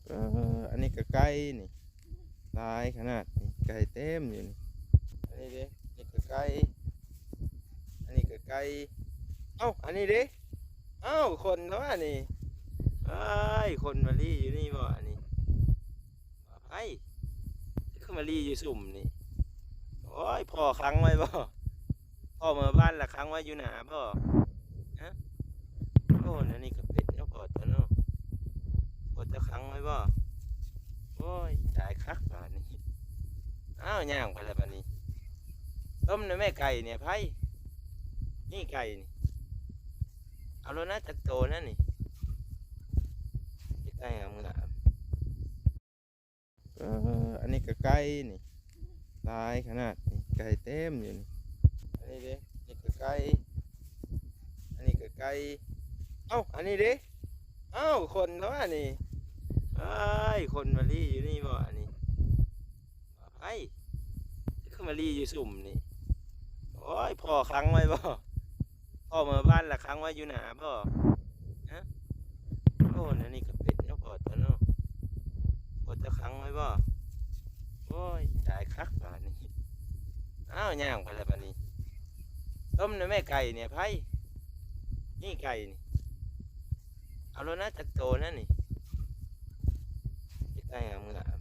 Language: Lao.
ເອີ ອັນນີ້ກໍໄກ່ນີ້ ຫຼາຍຂະໜາດນີ້ ໄກ່ເຕັມຢູ່ນີ້. ອັນນີ້ເດ້ ນີ້ກໍໄກ່ ອັນນີ້ກໍໄກ່. ເອົ້າ ອັນນີ້ເດ້ ເອົ້າ ຄົນເນາະອັນນີ້. ເອີຍ ຄົນມາລີ້ຢູ່ນີ້ບໍ່ອັນນີ້? ໃຜຄືມາລີ້ຢູ່ຊຸມນີ້? ໂອ້ຍ ພໍ່ຂັງໄວ້ບໍ່? ພໍ່ເມືອບ້ານລະຂັງໄວ້ຢູ່ໜ້າບໍ່? ຮະ? ໂອ້ ອັນນີ້ກໍເປັນເນາະ ພໍ່ເຈົ້າເນາະ ພໍ່ເຈົ້າຂັງໄວ້ບໍ່? ໂອ້ຍ ຕາຍຄັກບາດນີ້. ອ້າວ ຍ່າງໄປແລ້ວບາດນີ້. ຕົ້ມນະແມ່ໄກ່ນີ້ ໃຜ? ນີ້ໄກ່ນີ້ ເອົາໂລດນະ ຈັກໂຕນັ້ນນີ້ ເຮັດໄດ້ງາມໆ. ເອີ ອັນນີ້ກໍໄກ່ນີ້ ຫຼາຍຂະໜາດນີ້ ໄກ່ເຕັມຢູ່ນີ້. ອັນນີ້ເດ້ ນີ້ກໍໄກ່ ອັນນີ້ກໍໄກ່. ເອົ້າ ອັນນີ້ເດ້ ເອົ້າ ຄົນເນາະອັນນີ້. ເອີຍ ຄົນມາລີ້ຢູ່ນີ້ບໍ່ອັນນີ້? ໃຜຄືມາລີ້ຢູ່ຊຸມນີ້? ໂອ້ຍ ພໍ່ຂັງໄວ້ບໍ່? ພໍ່ເມືອບ້ານລະຂັງໄວ້ຢູ່ໜ້າບໍ່? ຮະ? ໂອ້ ອັນນີ້ກໍເປັນເນາະ ພໍ່ເຈົ້າເນາະ ພໍ່ເຈົ້າຂັງໄວ້ບໍ່? ໂອ້ຍ ຕາຍຄັກບາດນີ້. ອ້າວ ຍ່າງໄປແລ້ວບາດນີ້. ຕົ້ມນະແມ່ໄກ່ນີ້ ໃຜ? ນີ້ໄກ່ນີ້ ເອົາໂລດນະ ຈັກໂຕນັ້ນນີ້ ເຮັດໄດ້ງາມ